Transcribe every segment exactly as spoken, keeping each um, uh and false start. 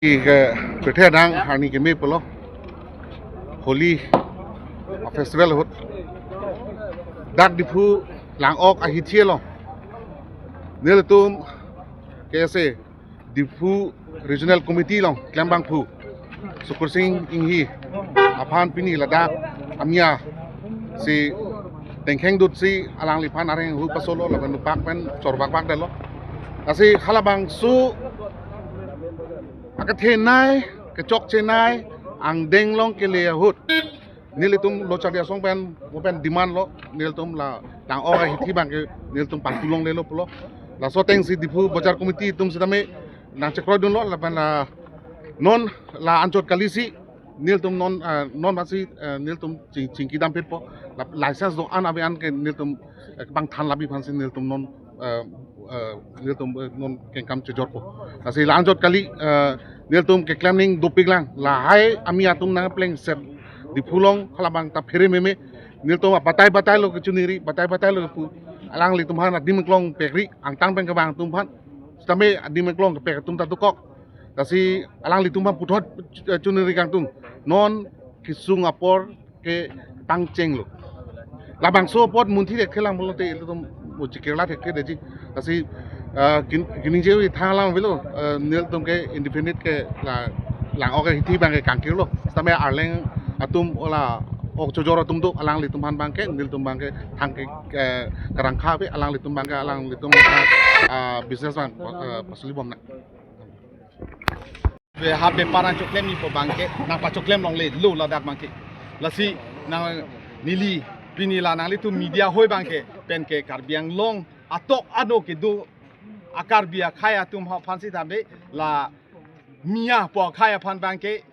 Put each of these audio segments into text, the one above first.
Ke, kethe adang arni keme pulo. Holi, ah, festival ahut dak Diphu lang-ok ahithi along nelitum K S A Diphu Regional Committee along klembangphu Sukursing Inghi aphan pini ladak amia si tengkheng dutsi alangliphan areng hu pasolo lapen nupak pen chorbakbak detlo. Lasi halabangso akethenei, kechokchenei angdeng along kele ahut nelitum lo charli asong pen, mo pen demand lo, nelitum la lang-ok ahithi abangke nelitum panthu longledetlo pulo. Laso atengsi Diphu Bojar Committee atum sitame nangchekroidunlo lapen la non la anchot kalisi nelitum non, ah, non masi, ah, nelitum ching, chingki dampetpo. La license do-an ave-an ke nelitum, eh, bang than labi aphansi nelitum non, eh, eh, nelitum, eh, non kengkam chejorpo. Lasi la anchot kali, eh, nelitum keklem ning dopiklang. Lahai amia atum nangplengset Diphu along halabang ta phere meme. Nelitum batai batai lo kechoningri, batai batai lo kepu. Alanglitum aphan adim aklong pekri, angtan pen kevang atum aphan. Sitame adim aklong kepek atum ta dokok. Lasi alanglitum aphan puthot, eh, choningri kangtung. Non kesung apor ke pangchenglo. Labangso apot munthi thekthe lang pulote ilitum mo chikirla thekthe detji. Lasi, ah, kin-, kiningje-i thang lang avelo, ah, nelitum ke indefinite ke la lang-ok ahithi abangke kangkirlo. Sitame arleng atum ola ok chojor atum do, alanglitum aphan abangke nelitum abangke thang ke, eh, karangkha ave, alanglitum abangke alanglitum, ah, business abang, eh, pasuli bomnang. Be ha bepar nangchoklem-ipo abangke, nangpachoklem longle lo ladak abangke. Lasi nang neli pini la nanglitum media hoi abangke, penke Karbi Anglong atok ano kedo a-Karbi akhei atum aphan sitame la mia pu akhei aphan abangke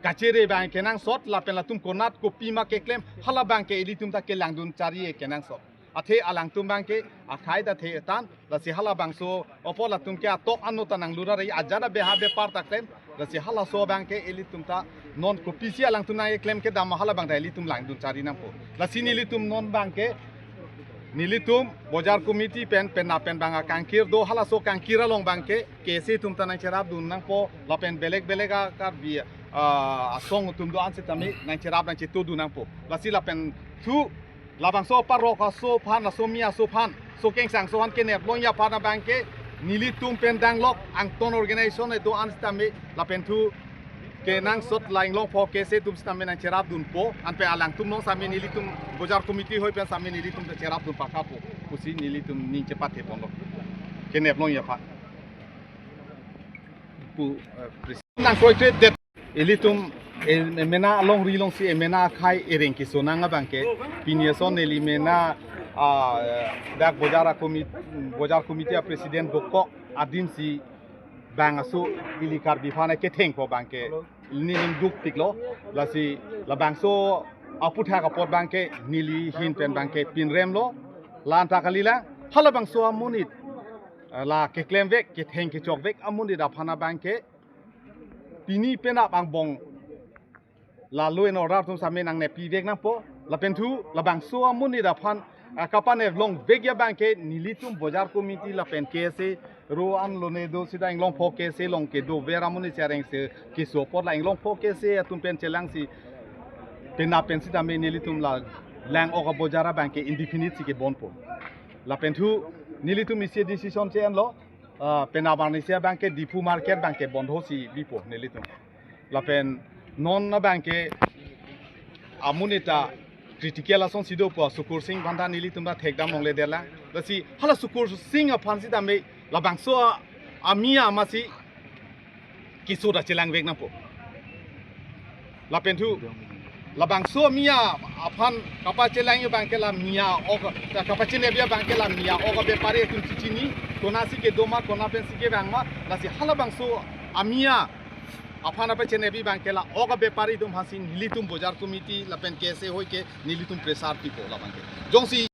kachere abangke kenangsot lapen latum konat kopima keklem hala abangke ilitum ta kelangdun chari-e kenangsot. Athe alangtum abangke akhei ta the-etan, lasi halabangso apot latum ke atok ano ta nanglurar-i, ajat abe ha bepar ta klem, lasi halaso abangke ilitum ta non kopisi alangtum nangkeklem kedam halabang ta ilitum langdun chari nangpo. Lasi nelitum non abangke, nelitum Bojar Committee pen, penap pen abang akangkir do, halaso kangkir along abangke K S A atum ta nangcherapdun nangpo, lapen belek belek a-Karbi, ah, asong atum do-an sitame nangcherap nangchetodun nangpo. Lasi lapen thu labangso parok aso aphan, laso mia aso aphan, so kengsang aso aphan kenep longji aphan abangke nelitum pen danglok angton organization do-an sitame lapen thu kenangsot la Inglongpho K S A atum sitame nangcherapdunpo, anpen alangtum along sitame nelitum Bojar Committee hoi pen sitame nelitum ta cherapdun pakhapo pusi nelitum ning chepathe ponlo. Kenep longji aphan. Pu, eh, pres-, nangkroikre det. Ilitum, eh, emena alongri alongsi emena akhei ereng kesonang abangke, pini ason neli mena, ah, dak Bojar a-commit-, Bojar Committee a-president dokok adimsi bang aso ili Karbi aphan kethengpo abangke neli ning dukpiklo. Lasi labangso aputhak apot abangke neli ahin pen abangke pinremlo. La-an ta kalilang, halabangso amonit, eh, la keklemvek, ketheng kechokvek amonit aphan abangke pini penap angbong la law and order atum sitame nangneppi vek nangpo. Lapen thu labangso amonit aphan, ah, kapanep longvekji abangke nelitum Bojar Committee lapen K S A ro an lone do sita Inglongpho K S A along kedover amonit si areng si keso apot la Inglongpho K S A atum pen chelangsi penap pen sitame nelitum la lang-ok abojar abangke indefinite si kebonpo. Lapen thu nelitum isi decision che-enlo, ah, penap arni si abangke Diphu market abangke bondho si bipo nelitum. Lapen non abangke amonit ta critical asonsi dopo, Sukursing aphan ta nelitum ta thekdam longledelang. Lasi hala Sukursing aphan sitame labangso amia amatsi keso ta chelangvek nangpo. Lapen thu labangso amia aphan kapachelangji abangke la mia ok, kapachenepji abangke la mia ok abepari atum chichini, konatsi kedo ma, konat pensi kevang ma, lasi halabangso amia aphan kapachenepji abangke la ok abepari atum aphansi nelitum Bojar Committee lapen K S A hoi ke nelitum pressure pipo labangke. Jongsi